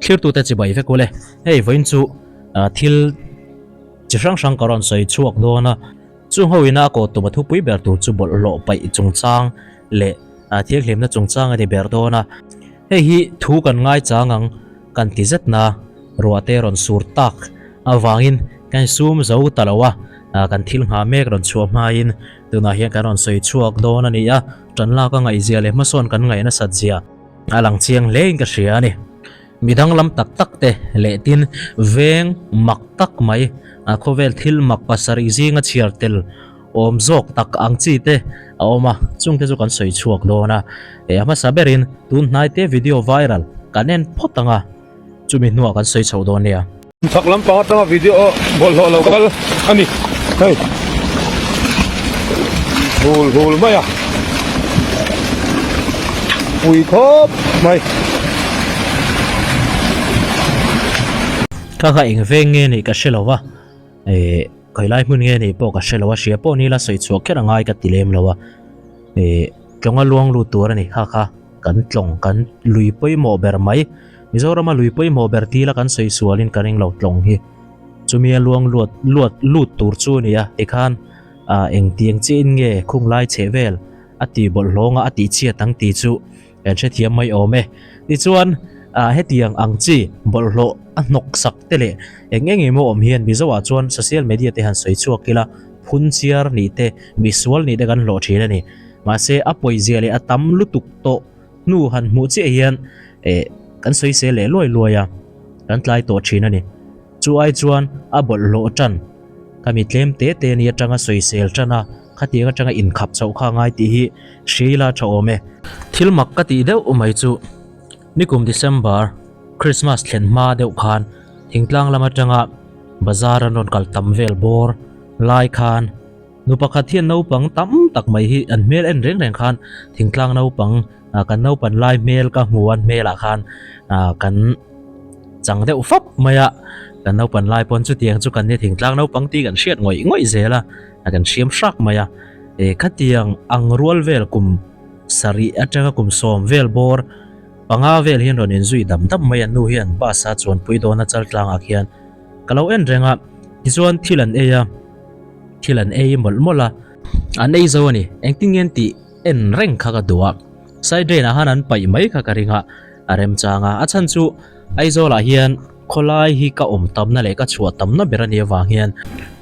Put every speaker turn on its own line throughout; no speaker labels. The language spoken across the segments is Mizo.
Thlirtute chibai vek ule. Hei vawiin chu thil chi hrang hrang ka rawn sawi chhuak dawn a. Chung ho ina a kawh tum a thupui ber tur chu bawlhhlawh paih chungchang leh thianghlimna chungchang a ni ber dawn a. Hei hi thu kan ngaichang ang kan ti zet na, ruahte rawn sur tak avangin kan sum zo ta lo a, kan thil nghah mek rawn chhuah hmain tunah hian kan rawn sawi chhuak dawn a ni a, tan lak a ngaihzia leh hmasawn kan ngaih nasat zia a lang chiang hlein ka hria a ni. Mi danglam tak tak te leh tin veng mak tak mai khawvel thil mak pasarih zinga chhiar tel awm zawk tak ang chi te a awm a, chung te chu kan sawi chhuak dawn a. A hmasa berin tun hnai te video viral kan en phawt ang a, chumi hnuah kan sawi chhoh dawn nia.
Chhak lampang atanga video bawlhhlawh lo kal a ni hei hul hul mai a pui khawp mai.
Kha kha eng veng nge nih ka hre lo va, eh khawi lai hmun nge nih pawh ka hre lo a, hria pawh ni ila sawi chhuah kher a ngai ka ti lem lo a, eh tlawnga luang lut tur a ni kha kha kan tlawng kan lui pawimawh ber mai. Mizorama lui pawimawh ber tila kan sawi sualin ka ring lo tlawng hi. Chumi a luang luat luat lut tur chu a ni a, tikhan ah engtiang chiahin nge khung lai chheh vel a tih bawlhhlawng a a tih chhiat ang tih chu kan hrethiam mai awm e. Tichuan ah hetiang ang chi bawlhhlawh a hnawk sak te leh eng eng emaw awm hian Mizoah chuan social media te han sawi chhuak ila phun chiar nih te misual nih te kan hlawh thin a ni. Mahse a pawizia leh a tam lutuk tawh hnu han hmuh chiah hian eh kan sawi sel leh luai luai a, kan tlai tawh thin a ni. Chu ai chuan a bawlhhlawh tan ka mi tlem te te ni atanga sawi sel tan a, khatiang atanga inkhap chhoh kha a ngai tih hi hria ila tha awm e. Thil mak ka tih deuh mai chu nikum December Christmas thlen hma deuh khan thingtlang lam atanga bazar an rawn kal tam vel bawr lai khan, Nu pakhat hian naupang tam tak mai hi an hmel en reng reng khan thingtlang naupang kan naupan lai hmel ka hmu an hmelah khan kan chang deuh fap mai a, kan naupan lai pawn chutiang chu kan ni thingtlang naupang tih kan hriat ngawih ngawih zel a, kan hriam hrak mai a, e khatiang ang rual vel kum sarih atanga kum sawm vel bawr panga vel hian rawn inzui dam dam mai a, nu hian bus a chuanpui dawn a chaltlangah khian ka lo en reng a, tichuan thil an ei a. Thil an ei mawlh mawlh a, an ei zo a ni. Engtin nge an tih en reng kha ka duh a, side drain ah khan an paih mai kha ka ring a, a remchang a. A chhan chu Aizawl ah hian khawlai hi ka awm tamna leh ka chhuah tamna ber a nih avang hian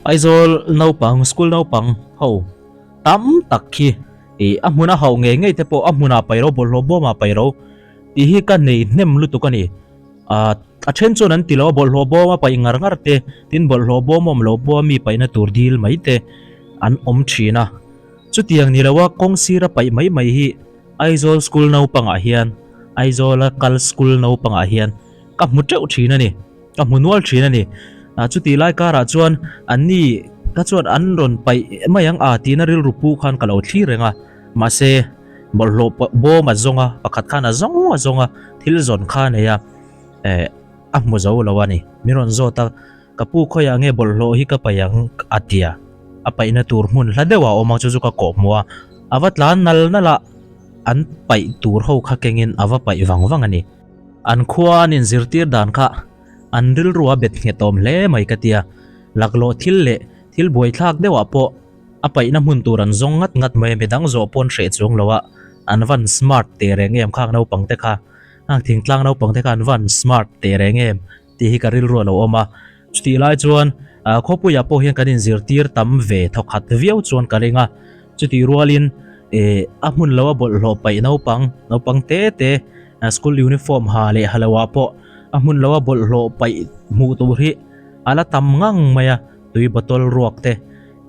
Aizawl naupang, school naupang ho tam tak khi ih a hmun a hauh ngei ngei te pawh a hmunah paih ro, bawlhhlawh bawmah paih ro tih hi ka nei hnem lutuk a ni. Ahh a then chuan an ti lo a bawlhhlawh bawm a paih ngar ngar te tin bawlhhlawh bawm a awm lo pawh a mi paihna tur dil mai te an awm thin a chutiang ni lo a kawng sira paih mai mai hi Aizawl school naupangah hian Aizawla kal school naupangah hian ka hmu teuh thin a ni ka hmu nual thin a ni ah chutih lai karah chuan an ni ka chuan an rawn paih mai ang a tihna rilru pu khan ka lo thlir reng a mahse. Bawlhhlawh bawm a zawng a, pakhat khan a zawng a zawng a, thil zawn kha a nei a, eh a hmu zo lo a ni. Min rawn zawt a, ka pu khawiah nge bawlhhlawh hi ka paih ang a ti a, a paihna tur hmun hla deuh a awm a, chu chu ka kawh hmuh a, a va tlan nal nal a, an paih tur ho kha kengin a va paih vang vang a ni. An khua an inzirtir dan kha an rilru a bet nghet awm hle mai ka ti a, laklawh thil leh thil buaithlak deuhah pawh A paihna hmun tur an zawng ngat ngat mai a, midang zawh pawn hreh chuang lo a, an van smart teh reng em khang naupang te kha, khang thingtlang naupang te kha an van smart teh reng em tih hi ka rilru a lo awm a. Chutih lai chuan khawpuiah pawh hian kan inzirtir tam ve thawkhat viau chuan ka ring a, chutih rualin eh a hmun lo a bawlhhlawh paih naupang, naupang te te school uniform ha leh ha lo ah pawh a hmun lo a bawlhhlawh paih hmuh tur hi a la tam ngang mai a, tui bottle ruak te.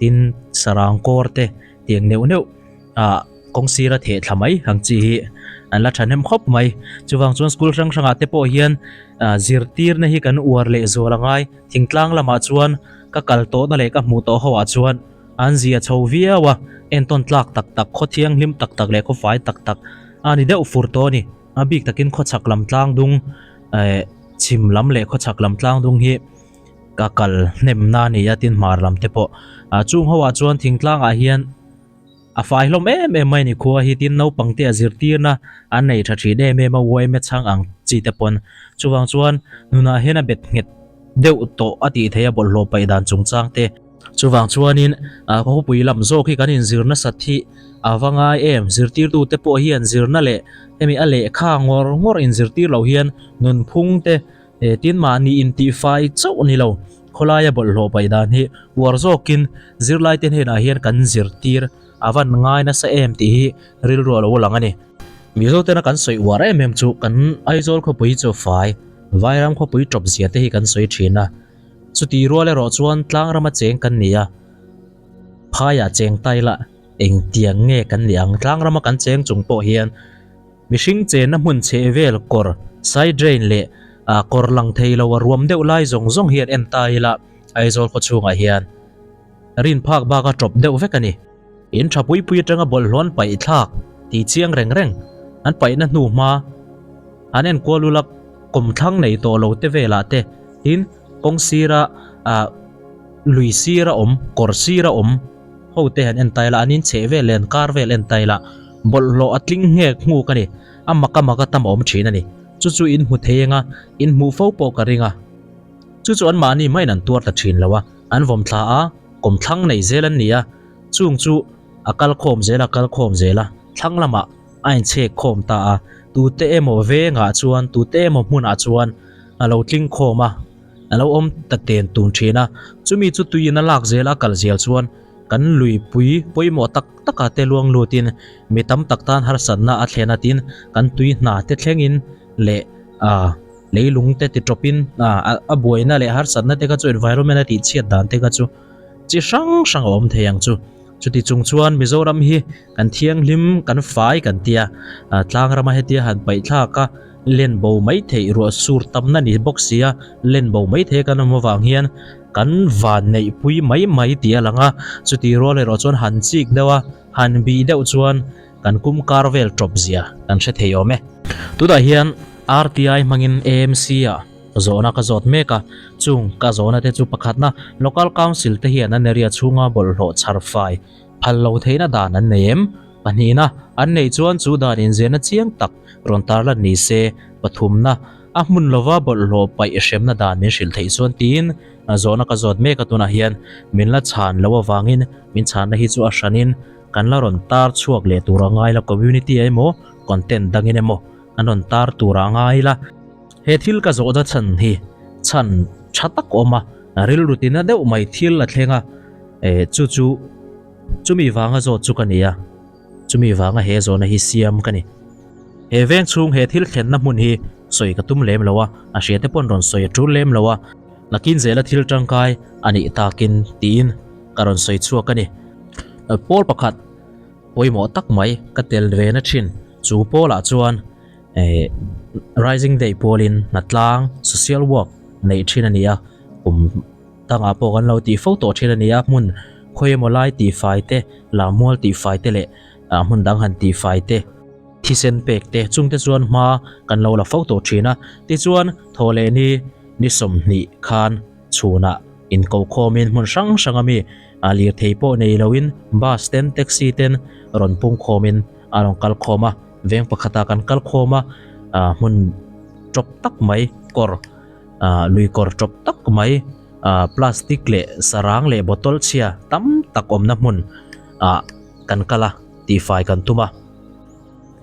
Tin, sarang kawr te tiang neuh neuh ah kawng sira theh thla mai ang chi hi an la thahnem khawp mai. Chuvang chuan school hrang hrangah te pawh hian ah zirtirna hi kan uar leh zual a ngai. Thingtlang lamah chuan ka kal tawhna leh ka hmuh tawh ho ah chuan an zia chho viau a, entawn tlak tak tak, khaw thianghlim tak tak leh khaw fai tak tak a ni deuh fur tawh a ni. A bik takin khawchhak lam tlang dung eh chhim lam leh khawchhak lam tlang dung hi. Ka kal hnem na a ni a tin hmar lam te pawh ah chung ho ah chuan thingtlang ah hian a fai hlawm em em mai a ni khua hi tin naupang te a zirtirna an nei tha thin em em a uaime chhang ang chi. chi te pawn. Chuvang chuan nunah hian a bet nghet deuh tawh a tih theih a bawlhhlawh paih dan chungchang te. Chuvang chuanin khawpui lam zawk hi kan inzir nasat hi a va ngai em? Zirtirtute pawh hian zirna leh hemi a lehkha ngawr ngawr inzirtir loh hian nunphung te tin mahni intihfai chauh ni lo. Khawlaia bawlhhlawh paih dan hi uar zawkin zirlaite hnenah hian kan zirtir a van ngai nasa em tih hi rilru a lo lang a ni. Mizo tena kan sawi uar em em chu kan Aizawl khawpui chu fai, Vairam khawpui tawp zia te hi kan sawi thin a. Chuti rual erawh chuan tlangrama cheng kan ni a, phaiah cheng tai lah engtiang nge kan nih ang? Tlangrama kan cheng chung pawh hian mihring chenna hmun chheh vel kawr, side drain leh kawr lang thei lo a ruam deuh lai zawng zawng hian en ta ila Aizawl khaw chhungah hian rin phak bak a tawp deuh vek a ni. In tha pui pui atanga bawlhhlawh an paih thlak tih chiang reng reng an paihna hnu hma an enkual ula kawmthlang nei tawh lo te velah te tin kawng sira ah lui sira awm kawr sira awm ho te han en ta ila an in chheh vel leh an kar vel en ta ila bawlhhlawh a tling nghek nghuk a ni a mak a mak a tam a awm thin a ni chu chu in hmu thei eng a in hmuh fo pawh ka ring a chu chu an mahni hmain an tuar ta thin lo a an vawm thla a kawmthlang nei zel an ni a chung chu a kal khawm zel a kal khawm zel a thlang lamah a inchhek khawm ta a tute emaw vengah chuan tute emaw hmunah chuan a lo tling khawm a a lo awm ta ten tun thin a chumi chu tuiin a lak zel a kal zel chuan kan luipui pawimawh tak taka te luang lutin mi tam tak tan harsatna a thlen a tin kan tui hna te thlengin leh ah leilung te ti tawpin ah a buaina leh harsatna te kha chu environment a tihchhiat dan te kha chu chi hrang hrang a awm thei ang chu. Chuti chung chuan Mizoram hi kan thianghlim kan fai kan tia tlang rama hetia han paih thlak a len bo mai theih ruah sur tamna ni bawk sia len bo mai thei kan awm avang hian kan van neih pui mai mai tih a lang a chuti rual erawh chuan han chik deuh a han bih deuh chuan kan kum kar vel tawp zia kan hre thei awm e. Tunah hian RTI hmangin AMC ah Zawhna ka zawt mek a, chung ka zawhna te chu pakhatna Local Council te hian an area chhunga bawlhhlawh chhar fai phal lo theihna dan an nei em? Pahnihna, an neih chuan chu dan inzirna chiang tak rawn tarlan ni se. Pathumna, a hmun lova bawlhhlawh paih hremna dan min hrilh theih chuan tiin zawhna ka zawt mek a tunah hian min la chhan loh avangin min chhanna hi chu a hranin kan la rawn tar chhuak leh tur a ngai la community ah emaw content dangin emaw an rawn tar tur a ngai la. He thil ka zawhna chhan hi chhan tha tak awm a, rilru tina deuh mai thil a thleng a, eh chu chu chumi vanga zawt chu ka ni a, chumi vanga he zawhna hi siam ka ni. He veng chhung he thil thlenna hmun hi sawi ka tum lem lo a, a hria te pawn rawn sawi a tul lem lo a, nakin zela thil tangkai a nih takin tiin ka rawn sawi chhuak a ni. Pawl pakhat pawimawh tak mai ka tel ve na thin chu pawlah chuan Eh Rising Day pualin hnatlang social work neih thin a ni a, kum dangah pawh kan lo tih fo tawh thin a ni a, hmun khawi emaw lai tihfai te, lammual tihfai te leh ah hmun dang han tihfai te, thisen pek te chungte chuan hma kan lo la fo tawh thin a, tichuan thawhlehni ni 20 khan chhunah inkokhawmin hmun hrang hrang ami ah lirthei pawh nei loin bus ten taxi ten rawn pungkhawmin a rawn kal khawm a. Veng pakhatah kan kal khawm a, ah hmun tawp tak mai kawr ah lui kawr tawp tak mai ah plastic leh sarang leh bottle chhia tam tak awmna hmun ah kan kal a tihfai kan tum a.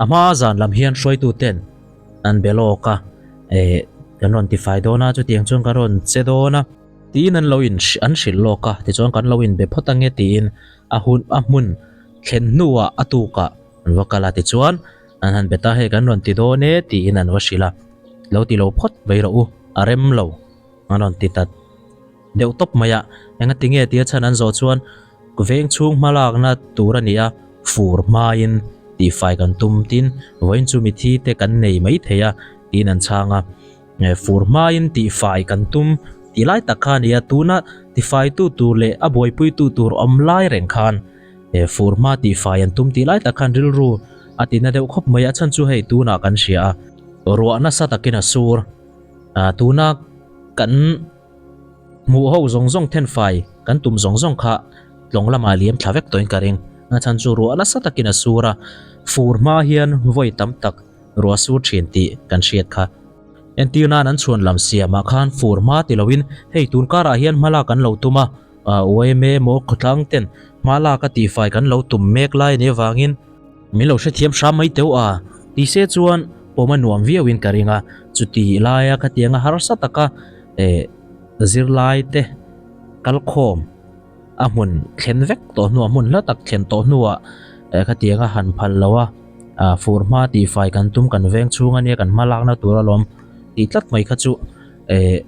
A hma zan lam hian hruaitu ten an be lawk a eh kan rawn tifai dawn a chutiang chuan kan rawn che dawn a tiin an lo in an hrilh lawk a tichuan kan lo inbe phawt ange tiin a hun a hmun thlen hnuah a tukah An va kal a tichuan an han bet a hei kan rawn ti dawn e tiin an va hrilh a, lo ti lo phawt mai rawh u a rem lo an rawn ti ta deuh tawp mai a, engati nge tia chhan an zawh chuan veng chhung hma lakna tur a ni a fur hmain tihfai kan tum tin vawiin chu mithi te kan nei mai thei a tiin an chhang a, fur hmain tihfai kan tum tih lai tak kha a ni a tuna tifaitu tur leh a buaipuitu tur awm lai reng khan. He fur hma tihfai an tum tih lai tak khan rilru a ti na deuh khawp mai a chhan chu hei tunah kan hria a, ruah nasa takin a sur a, tuna kan hmuh ho zawng zawng thenfai kan tum zawng zawng kha tlawng lamah liam thla vek tawhin ka ring a chhan chu ruah nasa takin a sur a, fur hma hian vawi tam tak ruah sur thin tih kan hriat kha. Entir nan an chhuan lam siamah khan fur hma ti loin hei tun karah hian hma lak an lo tum a, yma emaw khawtlang ten hma lak a tihfai kan lo tum mek lai nih avangin min lo hrethiam hram mai teuh a ti se chuan pawm a nuam viauin ka ring a, chuti laia khatianga harsa taka zirlai te kalkhawm. A hmun thlen vek tawh hnuah hmun hla tak thlen tawh hnuah eh khatianga han phal lo a ah fur hma tihfai kan tum kan veng chhung ania kan hma lakna tur alawm tih tlat mai kha chu eh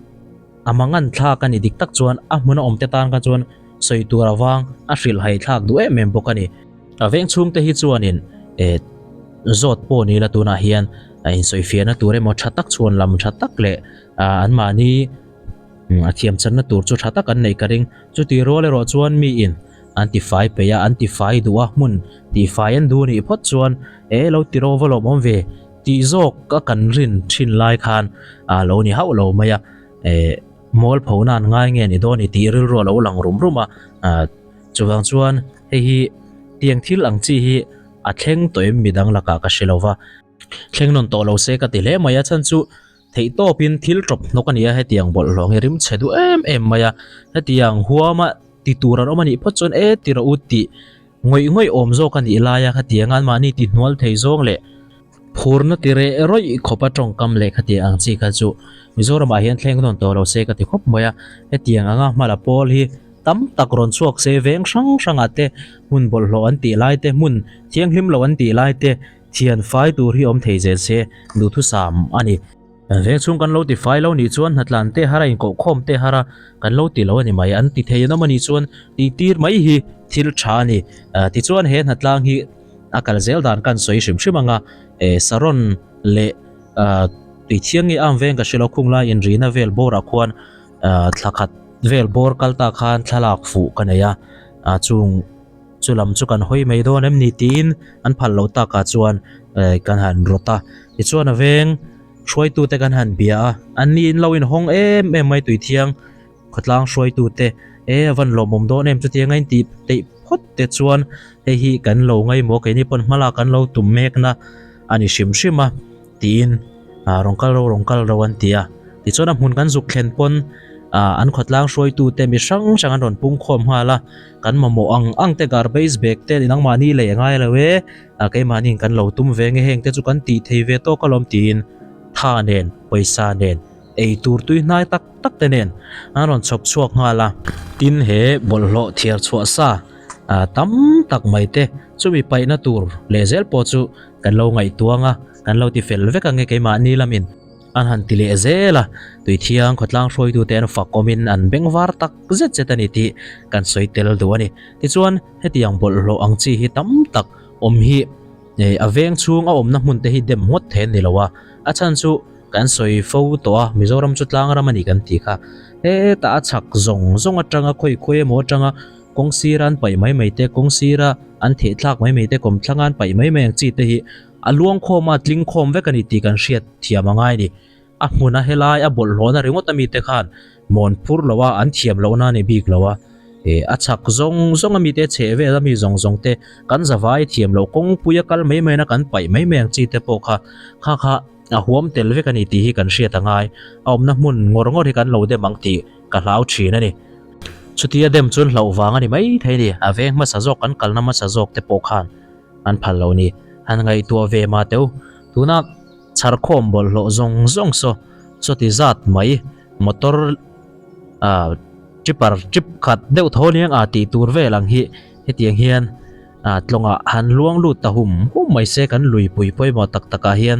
a mangan thlak a ni dik tak chuan a hmuna awm te tan kha chuan sawi tur avang a hrilh hai thlak duh em em bawk a ni. A veng chhung te hi chuanin eh zawt pawh ni la tunah hian a insawifiahna tur emaw tha tak chhuan lam tha tak leh ah anmahni. A thiam channa tur chu tha tak an neih ka ring. Chuti rual erawh chuan miin an tifai peih a, an tifai duh a, hmun tihfai an duh nih phawt chuan e lo ti rawh va lawm awm ve tih zawk a kan rin thin lai khan a lo ni hauh lo mai a. E mualphona an ngai nge ni dawn i tih rilru a lo lang rum rum a. Chuvang chuan hei hi tiang thil ang chi hi a thleng tawh em midang lakah ka hre lo va. Thleng nawn tawh lo se ka ti hle mai a, chhan chu Theih tawpin thil tawp hnawk a ni a, hetiang bawlhhlawh hi rim chhe duh em em mai a, hetiang huama ti tur an awm a nih phawt chuan e ti rawh u tih ngawih ngawih awm zawk a nih lai a, khatiang an mahni ti hnual thei zawng leh phurna ti reh rawih khawpa tawngkam leh khatiang ang chi kha chu Mizoramah hian thleng nawn tawh lo se ka ti khawp mai a, hetiang anga hmala pawl hi tam tak rawn chhuak se veng hrang hrangah te hmun bawlhhlawh an tih lai te hmun thianghlim lo an tih lai te Thian fai tur hi awm thei zel se, duhthusam a ni. Veng chhung kan lo ti fai lo nih chuan hnatlan te har a inkohkhawm te har a kan lo ti lo a ni mai. An ti thei an awm a nih chuan tihtir mai hi thil tha a ni. Tichuan he hnatlang hi a kal zel dan kan sawi hrim hrim ang a, Saron leh Tuithiang nge am veng ka hre lo khung lai inrina vel bawrah khuan thla khat vel bawr kal ta khan thlalak fuh ka nei a, chung Chu lam chu kan hawi mai dawn em ni tiin an phal loh takah chuan kan han rawt a, tichuan a veng hruaitute kan han bia a, an ni in lo inhawng em em mai tuithiang khawtlang hruaitute e a van lawmawm dawn em chutiang a intih teih phawt te chuan hei hi kan lo ngaimawh keini pawn hma lak kan lo tum mekna a ni hrim hrim a tiin rawn kal ro rawn kal ro an ti a, tichuan a hmun kan zuk thlen pawn an khawtlang hruaitute mi hrang hrang an rawn pung khawm nghal a. Kan mamawh ang ang te garbage bag te nangmahni lei a ngai lo e, keimahniin kan lo tum ve nge heng te chu kan tih thei ve tawk alawm tiin tha nen pawisa nen ei tur tui hnai tak tak te nen an rawn chhawp chhuak nghal a. Tin he bawlhhlawh thiar chhuah sa tam tak mai te chumi paihna tur leh zel pawh chu kan lo ngaihtuang a, kan lo ti fel vek ange keimahni lamin. An han ti leh zel a, Tuithiang khawtlang hruaitute an fak awmin an bengvar tak zet zet a ni tih kan sawi tel duh a ni. Tichuan, hetiang bawlhhlawh ang chi hi tam tak awm hi a veng chhung a awmna hmun te hi dem ngawt thei an ni lo a, a chhan chu kan sawi fo tawh a, Mizoram chu tlang ram a ni kan tih kha. Hetah a chhak zawng zawng atanga khawi khawi emaw atanga kawng sira an paih mai mai te, kawng sira an theh thlak mai mai te, kawmthlanga an paih mai mai ang chi te hi A luang khawm a tling khawm vek a ni tih kan hriat thiam a ngai a ni. A hmun a helai a bawlhhlawhna ringawt a mite khan mawn phur lo a, an thiam lohna a ni bik lo a. E, a chhak zawng zawng a mite chheh vel a mi zawng zawng te kan zavai thiam loh kawngpui a kal mai mai na kan paih mai mai ang chi te pawh kha kha kha a huam tel vek a ni tih hi kan hriat a ngai. A awmna hmun ngawr ngawr hi kan lo dem ang tih ka hlau thin a ni. Chutia dem chuan hlauh vang a ni mai thei a ni. A veng hmasa zawk kan kalna hmasa zawk te pawh khan An phal lo ni. Han ngaihtuah ve mah teu. Tuna chharkhawm bawlhhlawh zawng zawng saw sawti zat mai motor ah tripper trip khat deuh tho aniang ah tih tur vel ang hi hetiang hian ah tlawngah han luang lut ta hum hum mai se kan luipui pawimawh tak takah hian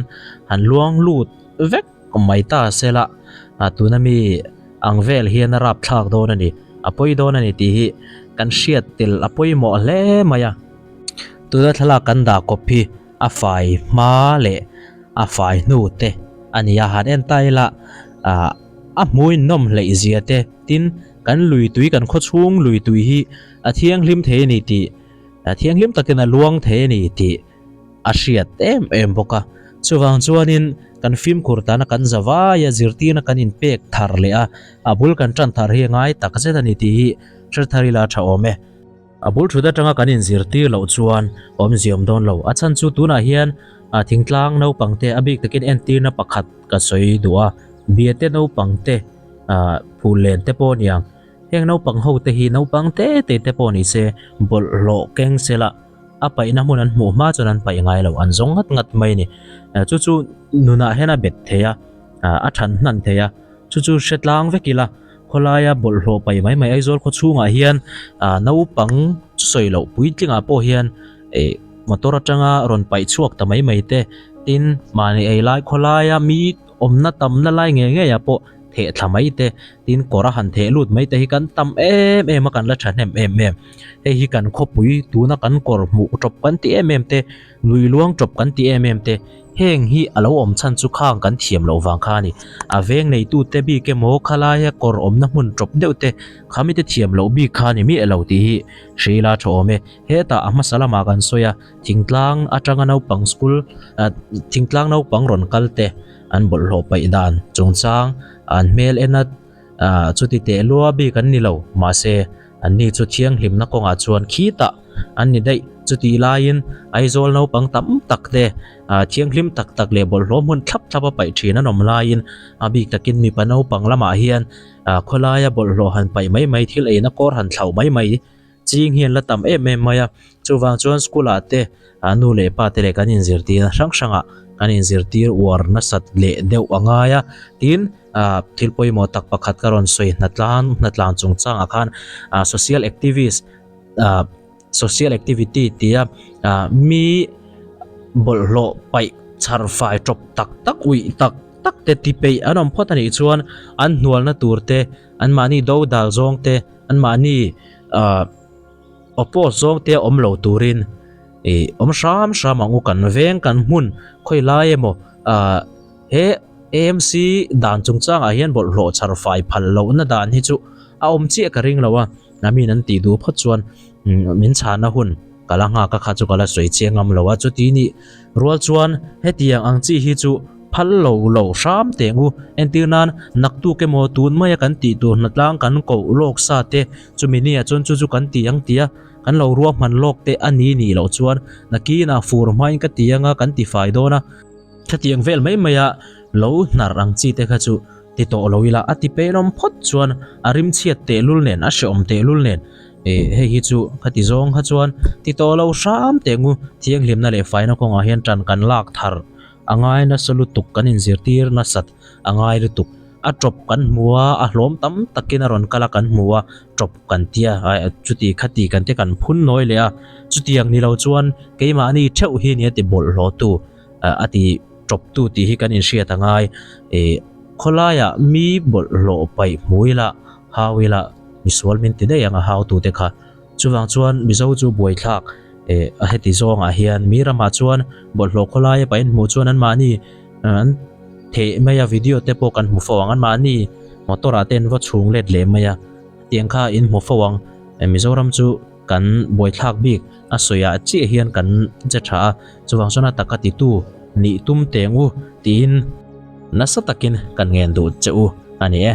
han luang lut vek mai ta se la ah tuna mi ang vel hian a rapthlak dawn a ni a pawi dawn a ni tih hi kan hriat tel a pawimawh hle mai a. Tuna thlalak kan dah kawp hi a fai hma leh a fai hnu te a ni a, han en ta ila ah a hmui nawm hleih zia te tin kan lui tui kan khaw chhung lui tui hi a thianghlim thei a ni tih a thianghlim takin a luang thei a ni tih a hriat em em bawk a. Chuvang chuanin kan fimkhur tana kan zavai a zirtirna kan inpek thar leh a, a bul kan tan thar hi a ngai tak zet a ni tih hi hre thar ila a tha awm e. A bul thut atanga kan inzirtir loh chuan awmzia awm dawn lo. A chhan chu tunah hian Thingtlang naupang te a bik takin entirna pakhat ka sawi duh a, Biate naupang te phul len te pawh a ni ang. Heng naupang ho te hi naupang te te te pawh ni se bawlhhlawh keng sela a paihna hmun an hmuh hma chuan an paih ngai lo, an zawng ngat ngat mai a ni. Chu chu nunah hian a bet thei a, a than hnan thei a, chu chu hre tlang vek ila khawlaia bawlhhlawh paih mai mai Aizawl khaw chhungah hian naupang chu sawi loh puitlingah pawh hian ih motor atanga rawn paih chhuak ta mai mai te tin mahni ei lai khawlaia mi awmna tamna lai ngei ngei ah pawh theh thla mai te tin kawr a han theh lut mai te hi kan tam em em a kan la thahnem em em hei hi kan khawpui tuna kan kawr hmuh tawp kan ti em em te lui luang tawp kan ti em em te heng hi a lo awm chhan chu khang kan thiam loh vang kha a ni a veng neitu te bik emaw khalaia kawr awmna hmun tawp deuh te khami te thiam loh bik kha a ni miah lo tih hi hrila tha awm e. Hetah a hmasa lamah kan sawi a, thingtlang atanga naupang school ah thingtlang naupang rawn kal te an bawlhhlawh paih dan chungchang an hmel en a ah chuti teh lua bik an ni lo mahse an ni chu thianghlimna kawngah chuan khitah an ni daih chutih laiin Aizawl naupang tam tak te ah thianghlim tak tak leh bawlhhlawh hmun thlap thlap a paih thin an awm laiin a bik takin mipa naupang lamah hian ah khawlaia bawlhhlawh han paih mai mai thil eina kawr han thlauh mai mai. Ching hi an la tam em em mai a, chuvang chuan school ah te ah nu leh pa te leh kan inzirtirna hrang hrang ah kan inzirtir uar nasat leh deuh a ngai a, tin ah thil pawimawh tak pakhat ka rawn sawi hnatlang hnatlang chungchang ah khan ah social activist ah social activity tia ah mi bawlhhlawh paih chhar fai tawp tak tak uih tak tak te ti peih an awm phawt a nih chuan an hnualna tur te anmahni do dal zawng te anmahni ah oppose zawng te awm lo turin ih awm hram hram ang u kan veng kan hmun khawi lai emaw ah he AMC dan chungchangah hian bawlhhlawh chhar fai phal lohna dan hi chu a awm chiah ka ring lo a a min an tih duh phawt chuan min chhana hun ka la nghak a kha chu ka la sawi chiang ngam lo a chuti nih rual chuan hetiang ang chi hi chu phal lo lo hram teh ngu entir nan naktuk emaw tun maia kan tih tur hnatlang kan koh lawk sa te chumi nia chuan chu chu kan ti ang tia kan lo ruahman lawk te a ni nih loh chuan nakinah fur hmain ka ti anga kan ti fai dawn a. Hetiang vel mai maia lo hnar ang chi te kha chu ti tawh lo ila a ti peihlawm phawt chuan a rimchhiat tehlul nen a hrehawm tehlul nen ih hei hi chu ka ti zawng kha chuan ti tawh lo hram teh ngu thianghlimna leh faina kawngah hian tan kan lak thar a ngai nasa lutuk kan inzirtir nasat a ngai lutuk a tawp kan hmu a a hlawm tam takin a rawn kal a kan hmu a tawp kan tia chuti khati kan te kan phun nawi leh a chutiang ni lo chuan keimahni theuh hi nia ti bawlhhlawh tu. a ti tawp tu tih hi kan inhriat a ngai ih khawlaiah mi bawlhhlawh paih hmu ila hau ila misual min ti daih ang a hau tu te kha chuvang chuan mizo chu buaithlak ih a heti zawngah hian mi ramah chuan bawlhhlawh khawlaia paih an hmuh chuan anmahni an theh mai a video te pawh kan hmu fo ang anmahni motor ah te an va chhung let leh mai a tiang kha in hmu fo ang Mizoram chu. Kan buaithlak bik a sawiah chiah hian kan che tha a, chuvang chuan a taka titu nih tum teng u tiin nasa takin kan ngen duh che u a ni e.